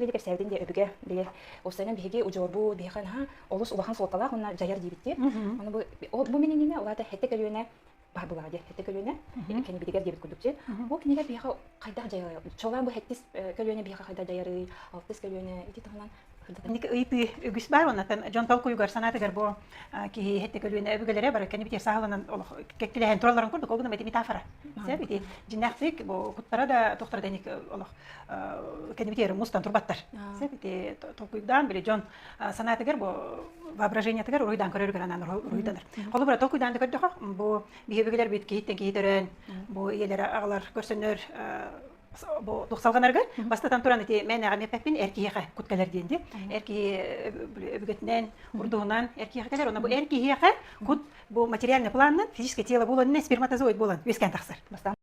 Били кэпсээбитин диэ өбүгэ били уопсайынан биһиги удьуорбут биһиэхэ наһаа олус улахан суолталаах уонна дьайар диибит дии. Аны бу бу мин иннинэ улаата хэттэ көлүөнэ баар булаҕа диэ хэттэ көлүөнэ кэннибитигэр диэбит курдук дии. Бу кинилэр биһиэхэ хайдах дьайар чуолаан бу хэттис көлүөнэ биһиэхэ хайдах дьайарый, алтыс көлүөнэ ити туһунан Инник ыйытыы үгүс баар оннотон дьон толкуйугар санаатыгар бу киһи хэттэ көлүөнэ өбүгэлэрэ бары кэннибитигэр саһыланан олох кэккилэһэн туралларын курдук ол гынан ити метафора. Сөп ити дьиннээхтик бу куттара да тухтара да инник олох кэннибитигэр мустан турбаттар. Сөп ити толкуйдаан били дьон санаатыгар бу воображениятыгар уруйдаан көрөрүгэр анаан уруйданар. Холобура толкуйдаан да көрдөхө бу биһи өбүгэлэр бүт киһиттэн киһи төрөөн бу ийэлэрэ аҕалар көрсөннөр бу туксалганарга бастатан туран ити мен эҕэм эппэппин эр киһиэхэ кут кэлэр диэн ди эр киһи өбүгэтинэн урдуһунан эр киһиэхэ кэлэр онно бу эр киһиэхэ кут бу материальный планынан физическое тело буолан сперматозоид буолан үөскээн тахсар. Бастаан.